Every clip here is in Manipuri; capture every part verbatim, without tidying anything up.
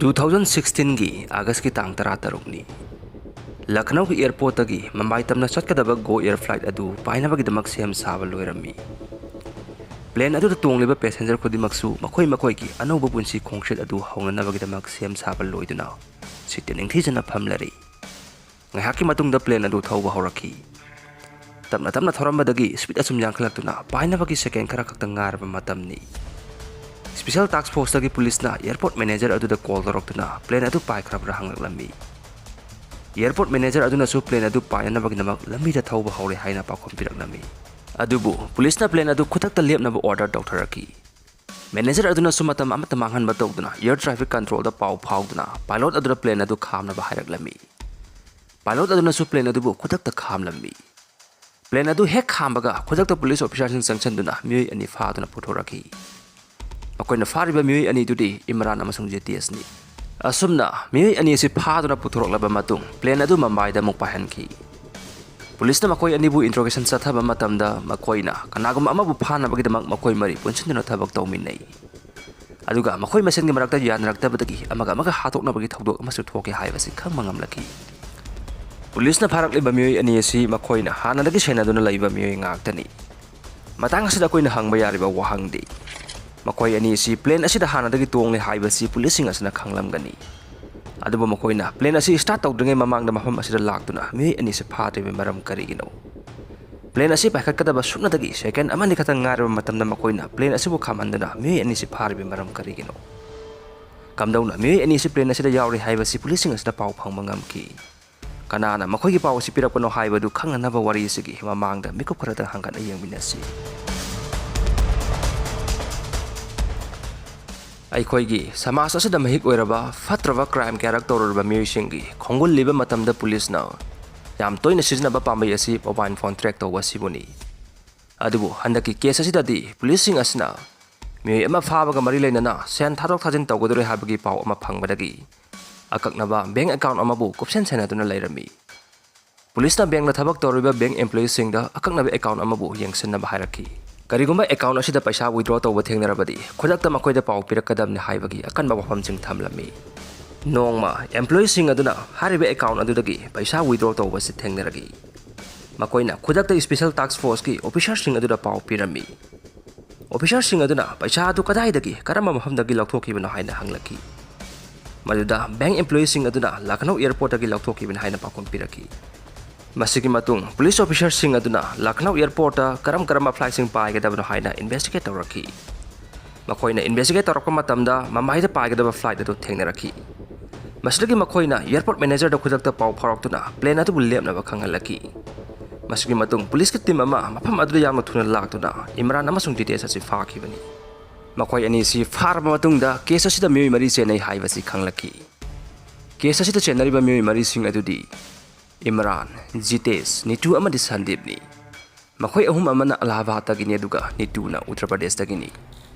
ꯇꯨ ꯊꯥꯎꯖꯟ ꯁꯤꯛꯁꯇꯤꯟꯒꯤ ꯑꯥꯒꯁꯀꯤ ꯇꯥꯡ ꯇꯔꯥꯇꯔꯨꯛꯅꯤ꯫ ꯂꯈꯅꯧꯒꯤ ꯑꯦꯌꯔꯄꯣꯔꯠꯇꯒꯤ ꯃꯨꯝꯕꯥꯏ ꯇꯝꯅ ꯆꯠꯀꯗꯕ ꯒꯣ ꯑꯦꯌꯔ ꯐ꯭ꯂꯥꯏꯠ ꯑꯗꯨ ꯄꯥꯏꯅꯕꯒꯤꯗꯃꯛ ꯁꯦꯝ ꯁꯥꯕ ꯂꯣꯏꯔꯝꯃꯤ꯫ ꯄ꯭ꯂꯦꯟ ꯑꯗꯨꯗ ꯇꯣꯡꯂꯤꯕ ꯄꯦꯁꯦꯟꯖꯔ ꯈꯨꯗꯤꯡꯃꯛꯁꯨ ꯃꯈꯣꯏ ꯃꯈꯣꯏꯒꯤ ꯑꯅꯧꯕ ꯄꯨꯟꯁꯤ ꯈꯣꯡꯆꯠ ꯑꯗꯨ ꯍꯧꯅꯅꯕꯒꯤꯗꯃꯛ ꯁꯦꯝ ꯁꯥꯕ ꯂꯣꯏꯗꯨꯅ ꯁꯤꯠꯇ ꯅꯤꯡꯊꯤꯖꯅ ꯐꯝꯂꯔꯤ꯫ ꯉꯥꯏꯍꯥꯛꯀꯤ ꯃꯇꯨꯡꯗ ꯄ꯭ꯂꯦꯟ ꯑꯗꯨ ꯊꯧꯕ ꯍꯧꯔꯛꯈꯤ꯫ ꯇꯞꯅ ꯇꯞꯅ ꯊꯧꯔꯝꯕꯗꯒꯤ ꯁ꯭ꯄꯤꯗ ꯑꯁꯨꯝ ꯌꯥꯡꯈꯠꯂꯛꯇꯨꯅ ꯄꯥꯏꯅꯕꯒꯤ ꯁꯦꯀꯦꯟ ꯈꯔ ꯈꯛꯇ ꯉꯥꯏꯔꯕ ꯃꯇꯝꯅꯤ꯫ ꯁ꯭ꯄꯦꯁꯦꯜ ꯇꯥꯛꯁ ꯐꯣꯔꯁꯇꯒꯤ ꯄꯨꯂꯤꯁꯅ ꯑꯦꯌꯔꯄꯣꯔꯠ ꯃꯦꯅꯦꯖꯔ ꯑꯗꯨꯗ ꯀꯣꯜ ꯇꯧꯔꯛꯇꯨꯅ ꯄ꯭ꯂꯦꯟ ꯑꯗꯨ ꯄꯥꯏꯈ꯭ꯔꯕ꯭ꯔꯥ ꯍꯪꯂꯛꯂꯝꯃꯤ꯫ ꯑꯦꯌꯔꯄꯣꯔꯠ ꯃꯦꯅꯦꯖꯔ ꯑꯗꯨꯅꯁꯨ ꯄ꯭ꯂꯦꯟ ꯑꯗꯨ ꯄꯥꯏꯅꯅꯕꯒꯤꯗꯃꯛ ꯂꯝꯕꯤꯗ ꯊꯧꯕ ꯍꯧꯔꯦ ꯍꯥꯏꯅ ꯄꯥꯎꯈꯨꯝ ꯄꯤꯔꯛꯂꯝꯃꯤ꯫ ꯑꯗꯨꯕꯨ ꯄꯨꯂꯤꯁꯅ ꯄ꯭ꯂꯦꯟ ꯑꯗꯨ ꯈꯨꯗꯛꯇ ꯂꯦꯞꯅꯕ ꯑꯣꯔꯗꯔ ꯇꯧꯊꯔꯛꯈꯤ꯫ ꯃꯦꯅꯦꯖꯔ ꯑꯗꯨꯅꯁꯨ ꯃꯇꯝ ꯑꯃꯠꯇ ꯃꯥꯡꯍꯟꯕ ꯇꯧꯗꯨꯅ ꯑꯦꯌꯔ ꯇ꯭ꯔꯥꯐꯤꯛ ꯀꯟꯇ꯭ꯔꯣꯜꯗ ꯄꯥꯎ ꯐꯥꯎꯗꯨꯅ ꯄꯥꯏꯂꯣꯠ ꯑꯗꯨꯗ ꯄ꯭ꯂꯦꯟ ꯑꯗꯨ ꯈꯥꯝꯅꯕ ꯍꯥꯏꯔꯛꯂꯝꯃꯤ꯫ ꯄꯥꯏꯂꯣꯠ ꯑꯗꯨꯅꯁꯨ ꯄ꯭ꯂꯦꯟ ꯑꯗꯨꯕꯨ ꯈꯨꯗꯛꯇ ꯈꯥꯝꯂꯝꯃꯤ꯫ ꯄ꯭ꯂꯦꯟ ꯑꯗꯨ ꯍꯦꯛ ꯈꯥꯝꯕꯒ ꯈꯨꯗꯛꯇ ꯄꯨꯂꯤꯁ ꯑꯣꯐꯤꯁꯥꯔꯁꯤꯡ ꯆꯪꯁꯤꯟꯗꯨꯅ ꯃꯤꯑꯣꯏ ꯑꯅꯤ ꯐꯥꯗꯨꯅ ꯄꯨꯊꯣꯔꯛꯈꯤ꯫ ꯃꯈꯣꯏꯅ ꯐꯥꯔꯤꯕ ꯃꯤꯑꯣꯏ ꯑꯅꯤꯗꯨꯗꯤ ꯏꯝꯔꯥꯟ ꯑꯃꯁꯨꯡ ꯖꯦꯇꯤꯌꯁꯅꯤ꯫ ꯑꯁꯨꯝꯅ ꯃꯤꯑꯣꯏ ꯑꯅꯤ ꯑꯁꯤ ꯐꯥꯗꯨꯅ ꯄꯨꯊꯣꯔꯛꯂꯕ ꯃꯇꯨꯡ ꯄ꯭ꯂꯦꯟ ꯑꯗꯨ ꯃꯨꯝꯕꯥꯏꯗ ꯑꯃꯨꯛ ꯄꯥꯏꯍꯟꯈꯤ꯫ ꯄꯨꯂꯤꯁꯅ ꯃꯈꯣꯏ ꯑꯅꯤꯕꯨ ꯏꯟꯇ꯭ꯔꯣꯒꯦꯁꯟ ꯆꯠꯊꯕ ꯃꯇꯝꯗ ꯃꯈꯣꯏꯅ ꯀꯅꯥꯒꯨꯝꯕ ꯑꯃꯕꯨ ꯐꯥꯅꯕꯒꯤꯗꯃꯛ ꯃꯈꯣꯏ ꯃꯔꯤ ꯄꯨꯟꯁꯤꯟꯗꯨꯅ ꯊꯕꯛ ꯇꯧꯃꯤꯟꯅꯩ꯫ ꯑꯗꯨꯒ ꯃꯈꯣꯏ ꯃꯁꯦꯟꯒꯤ ꯃꯔꯛꯇ ꯌꯥꯅꯔꯛꯇꯕꯗꯒꯤ ꯑꯃꯒ ꯑꯃꯒ ꯍꯥꯠꯇꯣꯛꯅꯕꯒꯤ ꯊꯧꯗꯣꯛ ꯑꯃꯁꯨ ꯊꯣꯛꯈꯤ ꯍꯥꯏꯕꯁꯤ ꯈꯪꯕ ꯉꯝꯂꯛꯈꯤ꯫ ꯄꯨꯂꯤꯁꯅ ꯐꯥꯔꯛꯂꯤꯕ ꯃꯤꯑꯣꯏ ꯑꯅꯤ ꯑꯁꯤ ꯃꯈꯣꯏꯅ ꯍꯥꯟꯅꯗꯒꯤ ꯁꯦꯟꯅꯗꯨꯅ ꯂꯩꯕ ꯃꯤꯑꯣꯏ ꯉꯥꯛꯇꯅꯤ꯫ ꯃꯇꯥꯡ ꯑꯁꯤꯗ ꯑꯩꯈꯣꯏꯅ ꯍꯪꯕ ꯌꯥꯔꯤꯕ ꯋꯥꯍꯪꯗꯤ, ꯃꯈꯣꯏ ꯑꯅꯤ ꯑꯁꯤ ꯄ꯭ꯂꯦꯟ ꯑꯁꯤꯗ ꯍꯥꯟꯅꯗꯒꯤ ꯇꯣꯡꯂꯦ ꯍꯥꯏꯕꯁꯤ ꯄꯨꯂꯤꯁꯁꯤꯡ ꯑꯁꯤꯅ ꯈꯪꯂꯝꯒꯅꯤ꯫ ꯑꯗꯨꯕꯨ ꯃꯈꯣꯏꯅ ꯄ꯭ꯂꯦꯟ ꯑꯁꯤ ꯁ꯭ꯇꯥꯔꯠ ꯇꯧꯗ꯭ꯔꯤꯉꯩ ꯃꯃꯥꯡꯗ ꯃꯐꯝ ꯑꯁꯤꯗ ꯂꯥꯛꯇꯨꯅ ꯃꯤꯑꯣꯏ ꯑꯅꯤꯁꯤ ꯐꯥꯗ꯭ꯔꯤꯕ ꯃꯔꯝ ꯀꯔꯤꯒꯤꯅꯣ? ꯄ꯭ꯂꯦꯟ ꯑꯁꯤ ꯄꯥꯏꯈꯠꯀꯗꯕ ꯁꯨꯞꯅꯇꯒꯤ ꯁꯦꯀꯦꯟ ꯑꯃꯅꯤ ꯈꯛꯇꯪ ꯉꯥꯏꯔꯕ ꯃꯇꯝꯗ ꯃꯈꯣꯏꯅ ꯄ꯭ꯂꯦꯟ ꯑꯁꯤꯕꯨ ꯈꯥꯝꯍꯟꯗꯨꯅ ꯃꯤꯑꯣꯏ ꯑꯅꯤꯁꯤ ꯐꯥꯔꯤꯕ ꯃꯔꯝ ꯀꯔꯤꯒꯤꯅꯣ? ꯀꯝꯗꯧꯅ ꯃꯤꯑꯣꯏ ꯑꯅꯤꯁꯤ ꯄ꯭ꯂꯦꯟ ꯑꯁꯤꯗ ꯌꯥꯎꯔꯤ ꯍꯥꯏꯕꯁꯤ ꯄꯨꯂꯤꯁꯁꯤꯡ ꯑꯁꯤꯗ ꯄꯥꯎ ꯐꯪꯕ ꯉꯝꯈꯤ? ꯀꯅꯥꯅ ꯃꯈꯣꯏꯒꯤ ꯄꯥꯎ ꯑꯁꯤ ꯄꯤꯔꯛꯄꯅꯣ ꯍꯥꯏꯕꯗꯨ ꯈꯪꯅꯅꯕ ꯋꯥꯔꯤ ꯑꯁꯤꯒꯤ ꯃꯃꯥꯡꯗ ꯃꯤꯀꯨꯞ ꯈꯔꯇꯪ ꯍꯥꯡꯒꯠꯅ ꯌꯦꯡꯃꯤꯟꯅꯁꯤ꯫ ꯑꯩꯈꯣꯏꯒꯤ ꯁꯃꯥꯖ ꯑꯁꯤꯗ ꯃꯍꯤꯛ ꯑꯣꯏꯔꯕ ꯐꯠꯇ꯭ꯔꯕ ꯀ꯭ꯔꯥꯏꯝ ꯀꯌꯥꯔꯛ ꯇꯧꯔꯨꯔꯕ ꯃꯤꯑꯣꯏꯁꯤꯡꯒꯤ ꯈꯣꯡꯒꯨꯜꯂꯤꯕ ꯃꯇꯝꯗ ꯄꯨꯂꯤꯁꯅ ꯌꯥꯝ ꯇꯣꯏꯅ ꯁꯤꯖꯤꯟꯅꯕ ꯄꯥꯝꯕꯩ ꯑꯁꯤ ꯃꯣꯕꯥꯏꯜ ꯐꯣꯟ ꯇ꯭ꯔꯦꯛ ꯇꯧꯕ ꯑꯁꯤꯕꯨꯅꯤ꯫ ꯑꯗꯨꯕꯨ ꯍꯟꯗꯛꯀꯤ ꯀꯦꯁ ꯑꯁꯤꯗꯗꯤ ꯄꯨꯂꯤꯁꯁꯤꯡ ꯑꯁꯤꯅ ꯃꯤꯑꯣꯏ ꯑꯃ ꯐꯥꯕꯒ ꯃꯔꯤ ꯂꯩꯅꯅ ꯁꯦꯟ ꯊꯥꯗꯣꯛ ꯊꯥꯖꯤꯟ ꯇꯧꯒꯗꯧꯔꯦ ꯍꯥꯏꯕꯒꯤ ꯄꯥꯎ ꯑꯃ ꯐꯪꯕꯗꯒꯤ ꯑꯀꯛꯅꯕ ꯕꯦꯡꯛ ꯑꯦꯀꯥꯎꯟꯠ ꯑꯃꯕꯨ ꯀꯨꯞꯁꯦꯟ ꯁꯦꯟꯅꯗꯨꯅ ꯂꯩꯔꯝꯃꯤ꯫ ꯄꯨꯂꯤꯁꯅ ꯕꯦꯡꯛꯅ ꯊꯕꯛ ꯇꯧꯔꯤꯕ ꯕꯦꯡꯛ ꯑꯦꯝꯄ꯭ꯂꯣꯌꯤꯁꯤꯡꯗ ꯑꯀꯛꯅꯕ ꯑꯦꯀꯥꯎꯟꯠ ꯑꯃꯕꯨ ꯌꯦꯡꯁꯤꯟꯅꯕ ꯍꯥꯏꯔꯛꯈꯤ꯫ ꯀꯔꯤꯒꯨꯝꯕ ꯑꯦꯀꯥꯎꯟꯠ ꯑꯁꯤꯗ ꯄꯩꯁꯥ ꯋꯤꯗ꯭ꯔꯣ ꯇꯧꯕ ꯊꯦꯡꯅꯔꯕꯗꯤ ꯈꯨꯗꯛꯇ ꯃꯈꯣꯏꯗ ꯄꯥꯎ ꯄꯤꯔꯛꯀꯗꯕꯅꯤ ꯍꯥꯏꯕꯒꯤ ꯑꯀꯟꯕ ꯋꯥꯐꯝꯁꯤꯡ ꯊꯝꯂꯝꯃꯤ꯫ ꯅꯣꯡꯃ employeeꯁꯤꯡ ꯑꯗꯨꯅ ꯍꯥꯏꯔꯤꯕ account ꯑꯗꯨꯗꯒꯤ ꯄꯩꯁꯥ withdraw ꯇꯧꯕꯁꯤ ꯊꯦꯡꯅꯔꯛꯏ꯫ ꯃꯈꯣꯏꯅ ꯈꯨꯗꯛꯇ special task forceꯀꯤ officerꯁꯤꯡ ꯑꯗꯨꯗ ꯄꯥꯎ ꯄꯤꯔꯝꯃꯤ꯫ Officerꯁꯤꯡ ꯑꯗꯨꯅ ꯄꯩꯁꯥ ꯑꯗꯨ ꯀꯗꯥꯏꯗꯒꯤ, ꯀꯔꯝꯕ ꯃꯐꯝꯗꯒꯤ ꯂꯧꯊꯣꯛꯈꯤꯕꯅꯣ ꯍꯥꯏꯅ ꯍꯪꯂꯛꯈꯤ꯫ ꯃꯗꯨꯗ bank employeeꯁꯤꯡ ꯑꯗꯨꯅ ꯂꯈꯅꯧ airportꯇꯒꯤ ꯂꯧꯊꯣꯛꯈꯤꯕꯅꯤ ꯍꯥꯏꯅ ꯄꯥꯎꯈꯨꯝ ꯄꯤꯔꯛꯈꯤ꯫ ꯃꯁꯤꯒꯤ ꯃꯇꯨꯡ police officerꯁꯤꯡ ꯑꯗꯨꯅ ꯂꯈꯅꯧ airportꯇ ꯀꯔꯝ ꯀꯔꯝꯕ flightꯁꯤꯡ ꯄꯥꯏꯒꯗꯕꯅꯣ ꯍꯥꯏꯅ investigate ꯇꯧꯔꯛꯈꯤ꯫ ꯃꯈꯣꯏꯅ investigate ꯇꯧꯔꯛꯄ ꯃꯇꯝꯗ ꯃꯨꯝꯕꯥꯏꯗ ꯄꯥꯏꯒꯗꯕ flight ꯑꯗꯨ ꯊꯦꯡꯅꯔꯛꯈꯤ꯫ ꯃꯁꯤꯗꯒꯤ ꯃꯈꯣꯏꯅ airport managerꯗ ꯈꯨꯗꯛꯇ ꯄꯥꯎ ꯐꯥꯎꯔꯛꯇꯨꯅ plane ꯑꯗꯨꯕꯨ ꯂꯦꯞꯅꯕ ꯈꯪꯍꯜꯂꯛꯈꯤ꯫ ꯃꯁꯤꯒꯤ ꯃꯇꯨꯡ policeꯀꯤ team ꯑꯃ ꯃꯐꯝ ꯑꯗꯨꯗ ꯌꯥꯝꯅ ꯊꯨꯅ ꯂꯥꯛꯇꯨꯅ ꯏꯝꯔꯥꯟ ꯑꯃꯁꯨꯡ ꯖꯤꯇꯦꯁ ꯑꯁꯤ ꯐꯥꯈꯤꯕꯅꯤ꯫ ꯃꯈꯣꯏ ꯑꯅꯤꯁꯤ ꯐꯥꯔꯕ ꯃꯇꯨꯡꯗ case ꯑꯁꯤꯗ ꯃꯤꯑꯣꯏ ꯃꯔꯤ ꯆꯦꯟꯅꯩ ꯍꯥꯏꯕꯁꯤ ꯈꯪꯂꯛꯈꯤ꯫ Case ꯑꯁꯤꯗ ꯆꯦꯟꯅꯔꯤꯕ ꯃꯤꯑꯣꯏ ꯃꯔꯤꯁꯤꯡ ꯑꯗꯨꯗꯤ ꯏꯝꯔꯥꯟ, ꯖꯤꯇꯦꯁ, ꯅꯤꯇꯨ ꯑꯃꯗꯤ ꯁꯟꯗꯤꯞꯅꯤ꯫ ꯃꯈꯣꯏ ꯑꯍꯨꯝ ꯑꯃꯅ ꯑꯂꯥꯍꯥꯕꯥꯗꯇꯒꯤꯅꯤ, ꯑꯗꯨꯒ ꯅꯤꯇꯨꯅ ꯎꯠꯇꯔ ꯄ꯭ꯔꯗꯦꯁꯇꯒꯤꯅꯤ꯫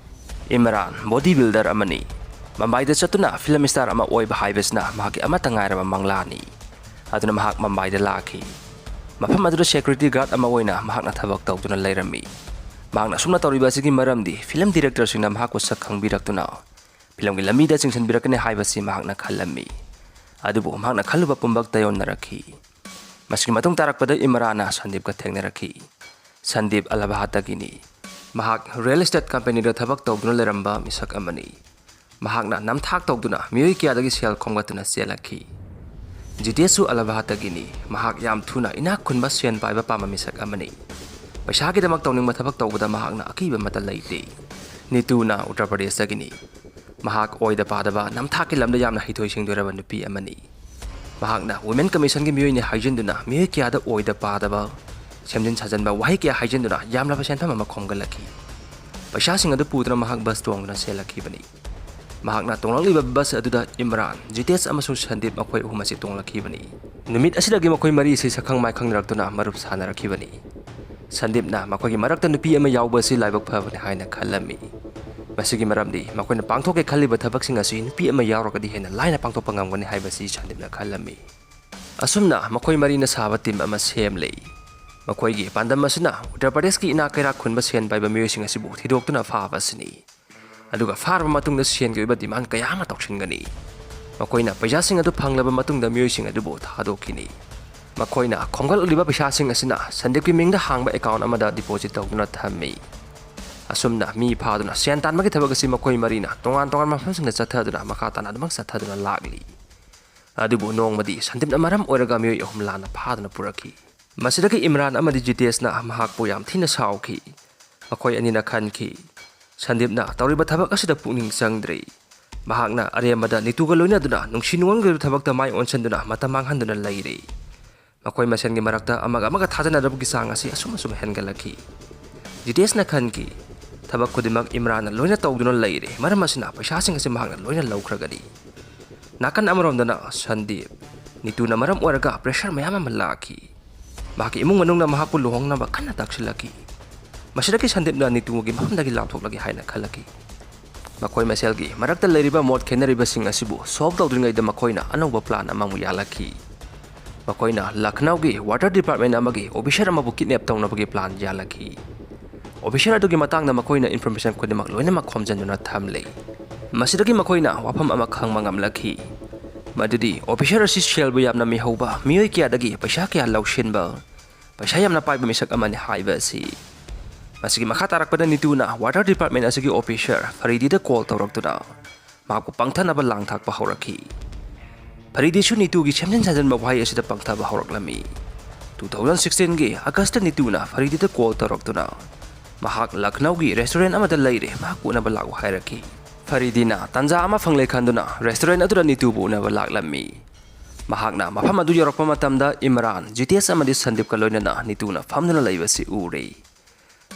ꯏꯝꯔꯥꯟ body builder ꯑꯃꯅꯤ꯫ ꯃꯨꯝꯕꯥꯏꯗ ꯆꯠꯇꯨꯅ film star ꯑꯃ ꯑꯣꯏꯕ ꯍꯥꯏꯕꯁꯤꯅ ꯃꯍꯥꯛꯀꯤ ꯑꯃꯠꯇ ꯉꯥꯏꯔꯕ ꯃꯪꯂꯥꯟꯅꯤ꯫ ꯑꯗꯨꯅ ꯃꯍꯥꯛ ꯃꯨꯝꯕꯥꯏꯗ ꯂꯥꯛꯈꯤ꯫ ꯃꯐꯝ ꯑꯗꯨꯗ security guard ꯑꯃ ꯑꯣꯏꯅ ꯃꯍꯥꯛꯅ ꯊꯕꯛ ꯇꯧꯗꯨꯅ ꯂꯩꯔꯝꯃꯤ꯫ ꯃꯍꯥꯛꯅ ꯑꯁꯨꯝꯅ ꯇꯧꯔꯤꯕ ꯑꯁꯤꯒꯤ ꯃꯔꯝꯗꯤ film directorꯁꯤꯡꯅ ꯃꯍꯥꯛꯄꯨ ꯁꯛ ꯈꯪꯕꯤꯔꯛꯇꯨꯅ filmꯒꯤ ꯂꯝꯕꯤꯗ ꯆꯤꯡꯁꯤꯟꯕꯤꯔꯛꯀꯅꯤ ꯍꯥꯏꯕꯁꯤ ꯃꯍꯥꯛꯅ ꯈꯜꯂꯝꯃꯤ꯫ ꯑꯗꯨꯕꯨ ꯃꯍꯥꯛꯅ ꯈꯜꯂꯨꯕ ꯄꯨꯝꯕ ꯇꯥꯏꯑꯣꯟꯅꯔꯛꯈꯤ꯫ ꯃꯁꯤꯒꯤ ꯃꯇꯨꯡ ꯇꯥꯔꯛꯄꯗ ꯏꯝꯔꯥꯟꯅ ꯁꯟꯗꯤꯞꯀ ꯊꯦꯡꯅꯔꯛꯈꯤ꯫ ꯁꯟꯗꯤꯞ ꯑꯂꯥꯍꯥꯕꯥꯗꯇꯒꯤꯅꯤ꯫ ꯃꯍꯥꯛ real estate companyꯗ ꯊꯕꯛ ꯇꯧꯗꯨꯅ ꯂꯩꯔꯝꯕ ꯃꯤꯁꯛ ꯑꯃꯅꯤ꯫ ꯃꯍꯥꯛꯅ ꯅꯝꯊꯥꯛ ꯇꯧꯗꯨꯅ ꯃꯤꯑꯣꯏ ꯀꯌꯥꯗꯒꯤ ꯁꯦꯜ ꯈꯣꯝꯒꯠꯇꯨꯅ ꯆꯦꯜꯂꯛꯈꯤ꯫ ꯖꯤꯇꯦꯁꯁꯨ ꯑꯂꯥꯍꯥꯕꯥꯗꯇꯒꯤꯅꯤ꯫ ꯃꯍꯥꯛ ꯌꯥꯝ ꯊꯨꯅ ꯏꯅꯥꯛ ꯈꯨꯟꯕ, ꯁꯦꯟ ꯄꯥꯏꯕ ꯄꯥꯝꯕ ꯃꯤꯁꯛ ꯑꯃꯅꯤ꯫ ꯄꯩꯁꯥꯒꯤꯗꯃꯛ ꯇꯧꯅꯤꯡꯕ ꯊꯕꯛ ꯇꯧꯕꯗ ꯃꯍꯥꯛꯅ ꯑꯀꯤꯕ ꯑꯃꯠꯇ ꯂꯩꯇꯦ꯫ ꯅꯤꯇꯨꯅ ꯎꯠꯇꯔ ꯄ꯭ꯔꯗꯦꯁꯇꯒꯤꯅꯤ꯫ ꯃꯍꯥꯛ ꯑꯣꯏꯗ ꯄꯥꯗꯕ, ꯅꯝꯊꯥꯛꯀꯤ ꯂꯝꯗ ꯌꯥꯝꯅ ꯍꯩꯊꯣꯏ ꯁꯤꯡꯊꯣꯏꯔꯕ ꯅꯨꯄꯤ ꯑꯃꯅꯤ꯫ ꯃꯍꯥꯛꯅ women commissionꯒꯤ ꯃꯤꯑꯣꯏꯅꯤ ꯍꯥꯏꯖꯤꯟꯗꯨꯅ ꯃꯤꯑꯣꯏ ꯀꯌꯥꯗ ꯑꯣꯏꯗ ꯄꯥꯗꯕ, ꯁꯦꯝꯖꯤꯟ ꯁꯥꯖꯤꯟꯕ ꯋꯥꯍꯩ ꯀꯌꯥ ꯍꯥꯏꯖꯤꯟꯗꯨꯅ ꯌꯥꯝꯂꯕ ꯁꯦꯟꯐꯝ ꯑꯃ ꯈꯣꯝꯒꯠꯂꯛꯈꯤ꯫ ꯄꯩꯁꯥꯁꯤꯡ ꯑꯗꯨ ꯄꯨꯗꯨꯅ ꯃꯍꯥꯛ bus ꯇꯣꯡꯗꯨꯅ ꯆꯦꯜꯂꯛꯈꯤꯕꯅꯤ꯫ ꯃꯍꯥꯛꯅ ꯇꯣꯡꯂꯛꯂꯤꯕ bus ꯑꯗꯨꯗ ꯏꯝꯔꯥꯟ, ꯖꯤꯇꯦꯁ ꯑꯃꯁꯨꯡ ꯁꯟꯗꯤꯞ ꯃꯈꯣꯏ ꯑꯍꯨꯝ ꯑꯁꯤ ꯇꯣꯡꯂꯛꯈꯤꯕꯅꯤ꯫ ꯅꯨꯃꯤꯠ ꯑꯁꯤꯗꯒꯤ ꯃꯈꯣꯏ ꯃꯔꯤ ꯑꯁꯤ ꯁꯛꯈꯪ ꯃꯥꯏꯈꯪꯅꯔꯛꯇꯨꯅ ꯃꯔꯨꯞ ꯁꯥꯟꯅꯔꯛꯈꯤꯕꯅꯤ꯫ ꯁꯟꯗꯤꯞꯅ ꯃꯈꯣꯏꯒꯤ ꯃꯔꯛꯇ ꯅꯨꯄꯤ ꯑꯃ ꯌꯥꯎꯕ ꯑꯁꯤ ꯂꯥꯏꯕꯛ ꯐꯕꯅꯤ ꯍꯥꯏꯅ ꯈꯜꯂꯝꯃꯤ꯫ ꯃꯁꯤꯒꯤ ꯃꯔꯝꯗꯤ ꯃꯈꯣꯏꯅ ꯄꯥꯡꯊꯣꯛꯀꯦ ꯈꯜꯂꯤꯕ ꯊꯕꯛꯁꯤꯡ ꯑꯁꯤ ꯅꯨꯄꯤ ꯑꯃ ꯌꯥꯎꯔꯒꯗꯤ ꯍꯦꯟꯅ ꯂꯥꯏꯅ ꯄꯥꯡꯊꯣꯛꯄ ꯉꯝꯒꯅꯤ ꯍꯥꯏꯕꯁꯤ ꯁꯟꯗꯤꯞꯅ ꯈꯜꯂꯝꯃꯤ꯫ ꯑꯁꯨꯝꯅ ꯃꯈꯣꯏ ꯃꯔꯤꯅ ꯁꯥꯕ team ꯑꯃ ꯁꯦꯝꯂꯦ꯫ ꯃꯈꯣꯏꯒꯤ ꯄꯥꯟꯗꯝ ꯑꯁꯤꯅ ꯎꯠꯇꯔ ꯄ꯭ꯔꯗꯦꯁꯀꯤ ꯏꯅꯥꯛ ꯀꯩꯔꯥꯛ ꯈꯨꯟꯕ ꯁꯦꯟ ꯄꯥꯏꯕ ꯃꯤꯑꯣꯏꯁꯤꯡ ꯑꯁꯤꯕꯨ ꯊꯤꯗꯣꯛꯇꯨꯅ ꯐꯥꯕ ꯑꯁꯤꯅꯤ꯫ ꯑꯗꯨꯒ ꯐꯥꯔꯕ ꯃꯇꯨꯡꯗ ꯁꯦꯟꯒꯤ ꯑꯣꯏꯕ demand ꯀꯌꯥ ꯑꯃ ꯇꯧꯁꯤꯟꯒꯅꯤ꯫ ꯃꯈꯣꯏꯅ ꯄꯩꯁꯥꯁꯤꯡ ꯑꯗꯨ ꯐꯪꯂꯕ ꯃꯇꯨꯡꯗ ꯃꯤꯑꯣꯏꯁꯤꯡ ꯑꯗꯨꯕꯨ ꯊꯥꯗꯣꯛꯈꯤꯅꯤ꯫ ꯃꯈꯣꯏꯅ ꯈꯣꯝꯒꯠꯂꯤꯕ ꯄꯩꯁꯥꯁꯤꯡ ꯑꯁꯤꯅ ꯁꯟꯗꯤꯞꯀꯤ ꯃꯤꯡꯗ ꯍꯥꯡꯕ ꯑꯦꯀꯥꯎꯟ ꯑꯃꯗ ꯗꯤꯄꯣꯖꯤꯠ ꯇꯧꯗꯨꯅ ꯊꯝꯃꯤ꯫ ꯑꯁꯨꯝꯅ ꯃꯤ ꯐꯥꯗꯨꯅ ꯁꯦꯟ ꯇꯥꯟꯕꯒꯤ ꯊꯕꯛ ꯑꯁꯤ ꯃꯈꯣꯏ ꯃꯔꯤꯅ ꯇꯣꯉꯥꯟ ꯇꯣꯉꯥꯟꯕ ꯃꯐꯝꯁꯤꯡꯗ ꯆꯠꯊꯗꯨꯅ ꯃꯈꯥ ꯇꯥꯅ ꯑꯗꯨꯃꯛ ꯆꯠꯊꯗꯨꯅ ꯂꯥꯛꯂꯤ꯫ ꯑꯗꯨꯕꯨ ꯅꯣꯡꯃꯗꯤ ꯁꯟꯗꯤꯞꯅ ꯃꯔꯝ ꯑꯣꯏꯔꯒ ꯃꯤꯑꯣꯏ ꯑꯍꯨꯝ ꯂꯥꯟꯅ ꯐꯥꯗꯨꯅ ꯄꯨꯔꯛꯈꯤ꯫ ꯃꯁꯤꯗꯒꯤ ꯏꯝꯔꯥꯟ ꯑꯃꯗꯤ ꯖꯤꯇꯦꯁꯅ ꯃꯍꯥꯛꯄꯨ ꯌꯥꯝ ꯊꯤꯅ ꯁꯥꯎꯈꯤ꯫ ꯃꯈꯣꯏ ꯑꯅꯤꯅ ꯈꯟꯈꯤ, ꯁꯟꯗꯤꯞꯅ ꯇꯧꯔꯤꯕ ꯊꯕꯛ ꯑꯁꯤꯗ ꯄꯨꯛꯅꯤꯡ ꯆꯪꯗ꯭ꯔꯤ꯫ ꯃꯍꯥꯛꯅ ꯑꯔꯦꯝꯕꯗ ꯅꯤꯇꯨꯒ ꯂꯣꯏꯅꯗꯨꯅ ꯅꯨꯡꯁꯤ ꯅꯨꯡꯉꯣꯟꯒꯤ ꯊꯕꯛꯇ ꯃꯥꯏ ꯑꯣꯟꯁꯤꯟꯗꯨꯅ ꯃꯇꯝ ꯃꯥꯡꯍꯟꯗꯨꯅ ꯂꯩꯔꯤ꯫ ꯃꯈꯣꯏ ꯃꯁꯦꯟꯒꯤ ꯃꯔꯛꯇ ꯑꯃꯒ ꯑꯃꯒ ꯊꯥꯖꯅꯗꯕꯒꯤ ꯆꯥꯡ ꯑꯁꯤ ꯑꯁꯨꯝ ꯑꯁꯨꯝ ꯍꯦꯟꯒꯠꯂꯛꯈꯤ꯫ ꯖꯤꯇꯦꯁꯅ ꯈꯟꯈꯤ, ꯊꯕꯛ ꯈꯨꯗꯤꯡꯃꯛ ꯏꯝꯔꯥꯟꯅ ꯂꯣꯏꯅ ꯇꯧꯗꯨꯅ ꯂꯩꯔꯦ, ꯃꯔꯝ ꯑꯁꯤꯅ ꯄꯩꯁꯥꯁꯤꯡ ꯑꯁꯤ ꯃꯍꯥꯛꯅ ꯂꯣꯏꯅ ꯂꯧꯈ꯭ꯔꯒꯅꯤ꯫ ꯅꯥꯀꯟ ꯑꯃꯔꯣꯝꯗꯅ ꯁꯟꯗꯤꯞ, ꯅꯤꯇꯨꯅ ꯃꯔꯝ ꯑꯣꯏꯔꯒ ꯄ꯭ꯔꯦꯁꯔ ꯃꯌꯥꯝ ꯑꯃ ꯂꯥꯛꯈꯤ꯫ ꯃꯍꯥꯛꯀꯤ ꯏꯃꯨꯡ ꯃꯅꯨꯡꯅ ꯃꯍꯥꯛꯄꯨ ꯂꯨꯍꯣꯡꯅꯕ ꯀꯟꯅ ꯇꯛꯁꯤꯜꯂꯛꯈꯤ꯫ ꯃꯁꯤꯗꯒꯤ ꯁꯟꯗꯤꯞꯅ ꯅꯤꯇꯨꯒꯤ ꯃꯐꯝꯗꯒꯤ ꯂꯥꯞꯊꯣꯛꯂꯒꯦ ꯍꯥꯏꯅ ꯈꯜꯂꯛꯈꯤ꯫ ꯃꯈꯣꯏ ꯃꯁꯦꯜꯒꯤ ꯃꯔꯛꯇ ꯂꯩꯔꯤꯕ ꯃꯣꯠ ꯈꯦꯠꯅꯔꯤꯕꯁꯤꯡ ꯑꯁꯤꯕꯨ ꯁꯣꯜꯕ ꯇꯧꯗ꯭ꯔꯤꯉꯩꯗ ꯃꯈꯣꯏꯅ ꯑꯅꯧꯕ ꯄ꯭ꯂꯥꯟ ꯑꯃꯃꯨꯛ ꯌꯥꯜꯂꯛꯈꯤ꯫ ꯃꯈꯣꯏꯅ ꯂꯈꯅꯧꯒꯤ ꯋꯥꯇꯔ ꯗꯤꯄꯥꯔꯠꯃꯦꯟ ꯑꯃꯒꯤ ꯑꯣꯐꯤꯁꯔ ꯑꯃꯕꯨ ꯀꯤꯗꯅꯦꯞ ꯇꯧꯅꯕꯒꯤ ꯄ꯭ꯂꯥꯟ ꯌꯥꯜꯂꯛꯈꯤ꯫ ꯑꯣꯐꯤꯁꯔ ꯑꯗꯨꯒꯤ ꯃꯇꯥꯡꯗ ꯃꯈꯣꯏꯅ ꯏꯟꯐꯣꯔꯃꯦꯁꯟ ꯈꯨꯗꯤꯡꯃꯛ ꯂꯣꯏꯅꯃꯛ ꯈꯣꯝꯖꯤꯟꯗꯨꯅ ꯊꯝꯂꯦ꯫ ꯃꯁꯤꯗꯒꯤ ꯃꯈꯣꯏꯅ ꯋꯥꯐꯝ ꯑꯃ ꯈꯪꯕ ꯉꯝꯂꯛꯈꯤ, ꯃꯗꯨꯗꯤ ꯑꯣꯐꯤꯁꯔ ꯑꯁꯤ ꯁꯦꯜꯕꯨ ꯌꯥꯝꯅ ꯃꯤꯍꯧꯕ, ꯃꯤꯑꯣꯏ ꯀꯌꯥꯗꯒꯤ ꯄꯩꯁꯥ ꯀꯌꯥ ꯂꯧꯁꯤꯟꯕ, ꯄꯩꯁꯥ ꯌꯥꯝꯅ ꯄꯥꯏꯕ ꯃꯤꯁꯛ ꯑꯃꯅꯤ ꯍꯥꯏꯕ ꯑꯁꯤ꯫ ꯃꯁꯤꯒꯤ ꯃꯈꯥ ꯇꯥꯔꯛꯄꯗ ꯅꯤꯇꯨꯅ ꯋꯥꯇꯔ ꯗꯤꯄꯥꯔꯠꯃꯦꯟ ꯑꯁꯤꯒꯤ ꯑꯣꯐꯤꯁꯔ ꯐꯔꯤꯗꯤꯗ ꯀꯣꯜ ꯇꯧꯔꯛꯇꯨꯅ ꯃꯍꯥꯛꯄꯨ ꯄꯪꯊꯅꯕ ꯂꯥꯡ ꯊꯥꯛꯄ ꯍꯧꯔꯛꯈꯤ꯫ ꯐꯔꯤꯗꯤꯁꯨ ꯅꯤꯇꯨꯒꯤ ꯁꯦꯝꯖꯤꯟ ꯁꯥꯖꯤꯟꯕ ꯋꯥꯍꯩ ꯑꯁꯤꯗ ꯄꯪꯊꯕ ꯍꯧꯔꯛꯂꯝꯃꯤ꯫ ꯇꯨ ꯊꯥꯎꯖꯟ ꯁꯤꯛꯁꯇꯤꯟꯒꯤ ꯑꯥꯒꯁꯇ ꯅꯤꯇꯨꯅ ꯐꯔꯤꯗꯤꯗ ꯀꯣꯜ ꯇꯧꯔꯛꯇꯨꯅ ꯃꯍꯥꯛ ꯂꯈꯅꯧꯒꯤ ꯔꯦꯁꯇꯨꯔꯦꯟ ꯑꯃꯗ ꯂꯩꯔꯦ, ꯃꯍꯥꯛꯄꯨ ꯎꯅꯕ ꯂꯥꯛꯎ ꯍꯥꯏꯔꯛꯈꯤ꯫ ꯐꯔꯤꯗꯤꯅ ꯇꯥꯟꯖꯥ ꯑꯃ ꯐꯪꯂꯦ ꯈꯟꯗꯨꯅ ꯔꯦꯁꯇꯨꯔꯦꯟ ꯑꯗꯨꯗ ꯅꯤꯇꯨꯕꯨ ꯎꯅꯕ ꯂꯥꯛꯂꯝꯃꯤ꯫ ꯃꯍꯥꯛꯅ ꯃꯐꯝ ꯑꯗꯨ ꯌꯧꯔꯛꯄ ꯃꯇꯝꯗ ꯏꯝꯔꯥꯟ, ꯖꯤꯇꯦꯁ ꯑꯃꯗꯤ ꯁꯟꯗꯤꯞꯀ ꯂꯣꯏꯅꯅ ꯅꯤꯇꯨꯅ ꯐꯝꯗꯨꯅ ꯂꯩꯕꯁꯤ ꯎꯔꯦ꯫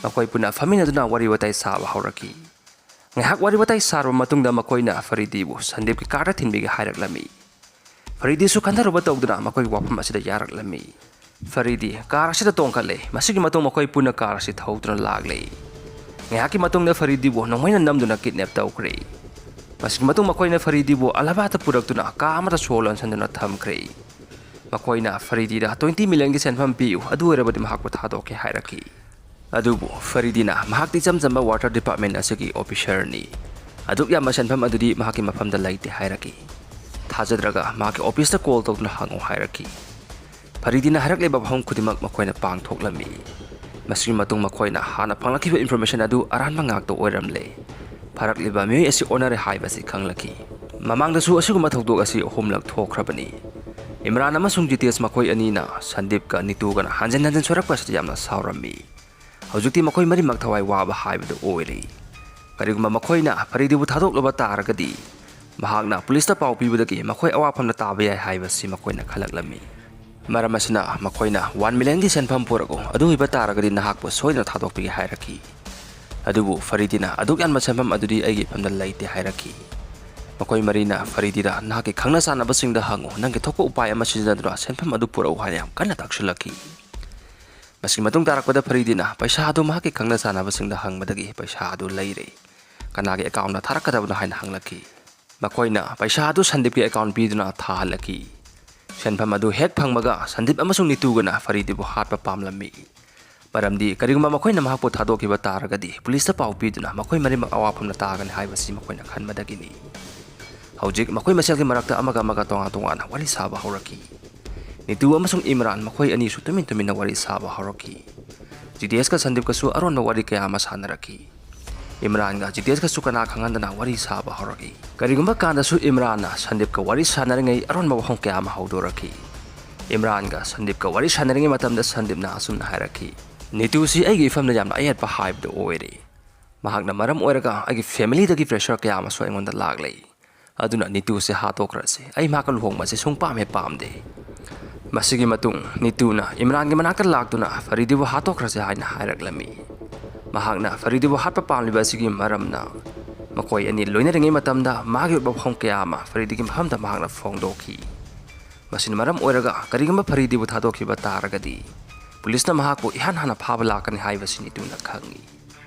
ꯃꯈꯣꯏ ꯄꯨꯟꯅ ꯐꯝꯃꯤꯟꯅꯗꯨꯅ ꯋꯥꯔꯤ ꯋꯥꯇꯥꯏ ꯁꯥꯕ ꯍꯧꯔꯛꯈꯤ꯫ ꯉꯥꯏꯍꯥꯛ ꯋꯥꯔꯤ ꯋꯥꯇꯥꯏ ꯁꯥꯔꯕ ꯃꯇꯨꯡꯗ ꯃꯈꯣꯏꯅ ꯐꯔꯤꯗꯤꯕꯨ ꯁꯟꯗꯤꯞꯀꯤ ꯀꯥꯔꯗ ꯊꯤꯟꯕꯤꯒꯦ ꯍꯥꯏꯔꯛꯂꯝꯃꯤ꯫ ꯐꯔꯤꯗꯤꯁꯨ ꯈꯟꯊꯔꯨꯕ ꯇꯧꯗꯨꯅ ꯃꯈꯣꯏꯒꯤ ꯋꯥꯐꯝ ꯑꯁꯤꯗ ꯌꯥꯔꯛꯂꯝꯃꯤ꯫ ꯐꯔꯤꯗꯤ ꯀꯥꯔ ꯑꯁꯤꯗ ꯇꯣꯡꯈꯠꯂꯦ꯫ ꯃꯁꯤꯒꯤ ꯃꯇꯨꯡ ꯃꯈꯣꯏ ꯄꯨꯟꯅ ꯀꯥꯔ ꯑꯁꯤ ꯊꯧꯗꯨꯅ ꯂꯥꯛꯂꯦ꯫ ꯉꯥꯏꯍꯥꯛꯀꯤ ꯃꯇꯨꯡꯗ ꯐꯔꯤꯗꯤꯕꯨ ꯅꯣꯡꯃꯩꯅ ꯅꯝꯗꯨꯅ ꯀꯤꯗꯅꯦꯞ ꯇꯧꯈ꯭ꯔꯦ꯫ ꯃꯁꯤꯒꯤ ꯃꯇꯨꯡ ꯃꯈꯣꯏꯅ ꯐꯔꯤꯗꯤꯕꯨ ꯑꯂꯥꯍꯕꯥꯗꯇ ꯄꯨꯔꯛꯇꯨꯅ ꯀꯥ ꯑꯃꯗ ꯁꯣ ꯂꯣꯟꯁꯤꯟꯗꯨꯅ ꯊꯝꯈ꯭ꯔꯦ꯫ ꯃꯈꯣꯏꯅ ꯐꯔꯤꯗꯤꯗ ꯇ꯭ꯋꯦꯟꯇꯤ ꯃꯤꯂꯤꯌꯟꯒꯤ ꯁꯦꯟꯐꯝ ꯄꯤꯌꯨ, ꯑꯗꯨ ꯑꯣꯏꯔꯕꯗꯤ ꯃꯍꯥꯛꯄꯨ ꯊꯥꯗꯣꯛꯀꯦ ꯍꯥꯏꯔꯛꯈꯤ꯫ ꯑꯗꯨꯕꯨ ꯐꯔꯤꯗꯤꯅ ꯃꯍꯥꯛꯇꯤ ꯏꯆꯝ ꯆꯝꯕ ꯋꯥꯇꯔ ꯗꯤꯄꯥꯔꯠꯃꯦꯟ ꯑꯁꯤꯒꯤ ꯑꯣꯐꯤꯁꯔꯅꯤ, ꯑꯗꯨꯛ ꯌꯥꯝꯕ ꯁꯦꯟꯐꯝ ꯑꯗꯨꯗꯤ ꯃꯍꯥꯛꯀꯤ ꯃꯐꯝꯗ ꯂꯩꯇꯦ ꯍꯥꯏꯔꯛꯈꯤ꯫ ꯊꯥꯖꯗ꯭ꯔꯒ ꯃꯍꯥꯛꯀꯤ ꯑꯣꯐꯤꯁꯇ ꯀꯣꯜ ꯇꯧꯗꯨꯅ ꯍꯪꯉꯨ ꯍꯥꯏꯔꯛꯈꯤ꯫ ꯐꯔꯤꯗꯤꯅ ꯍꯥꯏꯔꯛꯂꯤꯕ ꯋꯥꯐꯝ ꯈꯨꯗꯤꯡꯃꯛ ꯃꯈꯣꯏꯅ ꯄꯥꯡꯊꯣꯛꯂꯝꯃꯤ꯫ ꯃꯁꯤꯒꯤ ꯃꯇꯨꯡ ꯃꯈꯣꯏꯅ ꯍꯥꯟꯅ ꯐꯪꯂꯛꯈꯤꯕ ꯏꯟꯐꯣꯔꯃꯦꯁꯟ ꯑꯗꯨ ꯑꯔꯥꯟꯕ ꯉꯥꯛꯇ ꯑꯣꯏꯔꯝꯂꯦ꯫ ꯐꯥꯔꯛꯂꯤꯕ ꯃꯤꯑꯣꯏ ꯑꯁꯤ ꯑꯣꯟꯅꯔꯦ ꯍꯥꯏꯕꯁꯤ ꯈꯪꯂꯛꯈꯤ꯫ ꯃꯃꯥꯡꯗꯁꯨ ꯑꯁꯤꯒꯨꯝꯕ ꯊꯧꯗꯣꯛ ꯑꯁꯤ ꯑꯍꯨꯝꯂꯛ ꯊꯣꯛꯈ꯭ꯔꯕꯅꯤ꯫ ꯏꯝꯔꯥꯟ ꯑꯃꯁꯨꯡ ꯖꯤꯇꯦꯁ ꯃꯈꯣꯏ ꯑꯅꯤꯅ ꯁꯟꯗꯤꯞꯀ ꯅꯤꯇꯨꯒꯅ ꯍꯟꯖꯤꯟ ꯍꯟꯖꯤꯟ ꯁꯣꯏꯔꯛꯄ ꯑꯁꯤꯗ ꯌꯥꯝꯅ ꯁꯥꯎꯔꯝꯃꯤ꯫ ꯍꯧꯖꯤꯛꯇꯤ ꯃꯈꯣꯏ ꯃꯔꯤꯃꯛ ꯊꯋꯥꯏ ꯋꯥꯕ ꯍꯥꯏꯕꯗꯨ ꯑꯣꯏꯔꯦ꯫ ꯀꯔꯤꯒꯨꯝꯕ ꯃꯈꯣꯏꯅ ꯐꯔꯤꯗꯤꯕꯨ ꯊꯥꯗꯣꯛꯂꯕ ꯇꯥꯔꯒꯗꯤ, ꯃꯍꯥꯛꯅ ꯄꯨꯂꯤꯁꯇ ꯄꯥꯎ ꯄꯤꯕꯗꯒꯤ ꯃꯈꯣꯏ ꯑꯋꯥꯐꯝꯗ ꯇꯥꯕ ꯌꯥꯏ ꯍꯥꯏꯕꯁꯤ ꯃꯈꯣꯏꯅ ꯈꯜꯂꯛꯂꯝꯃꯤ꯫ ꯃꯔꯝ ꯑꯁꯤꯅ ꯃꯈꯣꯏꯅ ꯋꯥꯟ ꯃꯤꯂꯤꯌꯟꯒꯤ ꯁꯦꯟꯐꯝ ꯄꯨꯔꯛꯎ, ꯑꯗꯨ ꯑꯣꯏꯕ ꯇꯥꯔꯒꯗꯤ ꯅꯍꯥꯛꯄꯨ ꯁꯣꯏꯗꯅ ꯊꯥꯗꯣꯛꯄꯤꯒꯦ ꯍꯥꯏꯔꯛꯈꯤ꯫ ꯑꯗꯨꯕꯨ ꯐꯔꯤꯗꯤꯅ ꯑꯗꯨꯛ ꯌꯥꯝꯕ ꯁꯦꯟꯐꯝ ꯑꯗꯨꯗꯤ ꯑꯩꯒꯤ ꯏꯐꯝꯗ ꯂꯩꯇꯦ ꯍꯥꯏꯔꯛꯈꯤ꯫ ꯃꯈꯣꯏ ꯃꯔꯤꯅ ꯐꯔꯤꯗꯤꯗ ꯅꯍꯥꯛꯀꯤ ꯈꯪꯅ ꯆꯥꯟꯅꯕꯁꯤꯡꯗ ꯍꯪꯉꯨ, ꯅꯪꯒꯤ ꯊꯣꯛꯄ ꯎꯄꯥꯏ ꯑꯃ ꯁꯤꯖꯤꯟꯅꯗꯨꯅ ꯁꯦꯟꯐꯝ ꯑꯗꯨ ꯄꯨꯔꯛꯎ ꯍꯥꯏꯅ ꯌꯥꯝ ꯀꯟꯅ ꯇꯛꯁꯤꯜꯂꯛꯈꯤ꯫ ꯃꯁꯤꯒꯤ ꯃꯇꯨꯡ ꯇꯥꯔꯛꯄꯗ ꯐꯔꯤꯗꯤꯅ ꯄꯩꯁꯥ ꯑꯗꯨ ꯃꯍꯥꯛꯀꯤ ꯈꯪꯅ ꯆꯥꯟꯅꯕꯁꯤꯡꯗ ꯍꯪꯕꯗꯒꯤ ꯄꯩꯁꯥ ꯑꯗꯨ ꯂꯩꯔꯦ꯫ ꯀꯅꯥꯒꯤ ꯑꯦꯀꯥꯎꯟꯗ ꯊꯥꯔꯛꯀꯗꯕꯅꯣ ꯍꯥꯏꯅ ꯍꯪꯂꯛꯈꯤ꯫ ꯃꯈꯣꯏꯅ ꯄꯩꯁꯥ ꯑꯗꯨ ꯁꯟꯗꯤꯞꯀꯤ ꯑꯦꯀꯥꯎꯟ ꯄꯤꯗꯨꯅ ꯊꯥꯍꯜꯂꯛꯈꯤ꯫ ꯁꯦꯟꯐꯝ ꯑꯗꯨ ꯍꯦꯛ ꯐꯪꯕꯒ ꯁꯟꯗꯤꯞ ꯑꯃꯁꯨꯡ ꯅꯤꯇꯨꯒꯅ ꯐꯔꯤꯗꯤꯕꯨ ꯍꯥꯠꯄ ꯄꯥꯝꯂꯝꯃꯤ꯫ ꯃꯔꯝꯗꯤ ꯀꯔꯤꯒꯨꯝꯕ ꯃꯈꯣꯏꯅ ꯃꯍꯥꯛꯄꯨ ꯊꯥꯗꯣꯛꯈꯤꯕ ꯇꯥꯔꯒꯗꯤ ꯄꯨꯂꯤꯁꯇ ꯄꯥꯎ ꯄꯤꯗꯨꯅ ꯃꯈꯣꯏ ꯃꯔꯤꯃꯛ ꯑꯋꯥꯐꯝꯗ ꯇꯥꯒꯅꯤ ꯍꯥꯏꯕꯁꯤ ꯃꯈꯣꯏꯅ ꯈꯟꯕꯗꯒꯤꯅꯤ꯫ ꯍꯧꯖꯤꯛ ꯃꯈꯣꯏ ꯃꯁꯦꯜꯒꯤ ꯃꯔꯛꯇ ꯑꯃꯒ ꯑꯃꯒ ꯇꯣꯉꯥꯟ ꯇꯣꯉꯥꯟꯅ ꯋꯥꯔꯤ ꯁꯥꯕ ꯍꯧꯔꯛꯈꯤ꯫ ꯅꯤꯇꯨ ꯑꯃꯁꯨꯡ ꯏꯝꯔꯥꯟ ꯃꯈꯣꯏ ꯑꯅꯤꯁꯨ ꯇꯨꯃꯤꯟ ꯇꯨꯃꯤꯟꯅ ꯋꯥꯔꯤ ꯁꯥꯕ ꯍꯧꯔꯛꯈꯤ꯫ ꯖꯤꯇꯦꯁꯀ ꯁꯟꯗꯤꯞꯀꯁꯨ ꯑꯔꯣꯟꯕ ꯋꯥꯔꯤ ꯀꯌꯥ ꯑꯃ ꯁꯥꯟꯅꯔꯛꯈꯤ꯫ ꯏꯝꯔꯥꯟꯒ ꯖꯤꯇꯦꯁꯀꯁꯨ ꯀꯅꯥ ꯈꯪꯍꯟꯗꯅ ꯋꯥꯔꯤ ꯁꯥꯕ ꯍꯧꯔꯛꯏ꯫ ꯀꯔꯤꯒꯨꯝꯕ ꯀꯥꯟꯗꯁꯨ ꯏꯝꯔꯥꯟꯅ ꯁꯟꯗꯤꯞꯀ ꯋꯥꯔꯤ ꯁꯥꯟꯅꯔꯤꯉꯩ ꯑꯔꯣꯟꯕ ꯋꯥꯐꯝ ꯀꯌꯥ ꯑꯃ ꯍꯧꯗꯣꯔꯛꯈꯤ꯫ ꯏꯝꯔꯥꯟꯒ ꯁꯟꯗꯤꯞꯀ ꯋꯥꯔꯤ ꯁꯥꯟꯅꯔꯤꯉꯩ ꯃꯇꯝꯗ ꯁꯟꯗꯤꯞꯅ ꯑꯁꯨꯝꯅ ꯍꯥꯏꯔꯛꯈꯤ, "ꯅꯤꯇꯨꯁꯤ ꯑꯩꯒꯤ ꯏꯐꯝꯗ ꯌꯥꯝꯅ ꯑꯌꯦꯠꯄ ꯍꯥꯏꯕꯗꯨ ꯑꯣꯏꯔꯦ꯫ ꯃꯍꯥꯛꯅ ꯃꯔꯝ ꯑꯣꯏꯔꯒ ꯑꯩꯒꯤ ꯐꯦꯃꯤꯂꯤꯗꯒꯤ ꯄ꯭ꯔꯦꯁꯔ ꯀꯌꯥ ꯑꯃꯁꯨ ꯑꯩꯉꯣꯟꯗ ꯂꯥꯛꯂꯦ꯫ ꯑꯗꯨꯅ ꯅꯤꯇꯨꯁꯦ ꯍꯥꯠꯇꯣꯛꯈ꯭ꯔꯁꯤ꯫ ꯑꯩ ꯃꯍꯥꯛꯀ ꯂꯨꯍꯣꯡꯕꯁꯦ ꯁꯨꯡ ꯄꯥꯝ ꯍꯦꯛ ꯄꯥꯝꯗꯦ"꯫ ꯃꯁꯤꯒꯤ ꯃꯇꯨꯡ ꯅꯤꯇꯨꯅ ꯏꯝꯔꯥꯟꯒꯤ ꯃꯅꯥꯛꯇ ꯂꯥꯛꯇꯨꯅ ꯐꯔꯤꯗꯤꯕꯨ ꯍꯥꯠꯇꯣꯛꯈ꯭ꯔꯁꯤ ꯍꯥꯏꯅ ꯍꯥꯏꯔꯛꯂꯝꯃꯤ꯫ ꯃꯍꯥꯛꯅ ꯐꯔꯤꯗꯤꯕꯨ ꯍꯥꯠꯄ ꯄꯥꯝꯂꯤꯕ ꯑꯁꯤꯒꯤ ꯃꯔꯝꯅ ꯃꯈꯣꯏ ꯑꯅꯤ ꯂꯣꯏꯅꯔꯤꯉꯩ ꯃꯇꯝꯗ ꯃꯥꯒꯤ ꯑꯣꯏꯕ ꯋꯥꯐꯝ ꯀꯌꯥ ꯑꯃ ꯐꯔꯤꯗꯤꯒꯤ ꯃꯐꯝꯗ ꯃꯍꯥꯛꯅ ꯐꯣꯡꯗꯣꯛꯈꯤ꯫ ꯃꯁꯤꯅ ꯃꯔꯝ ꯑꯣꯏꯔꯒ ꯀꯔꯤꯒꯨꯝꯕ ꯐꯔꯤꯗꯤꯕꯨ ꯊꯥꯗꯣꯛꯈꯤꯕ ꯇꯥꯔꯒꯗꯤ ꯄꯨꯂꯤꯁꯅ ꯃꯍꯥꯛꯄꯨ ꯏꯍꯥꯟ ꯍꯥꯟꯅ ꯐꯥꯕ ꯂꯥꯛꯀꯅꯤ ꯍꯥꯏꯕꯁꯤ ꯅꯤꯇꯨꯅ ꯈꯪꯏ꯫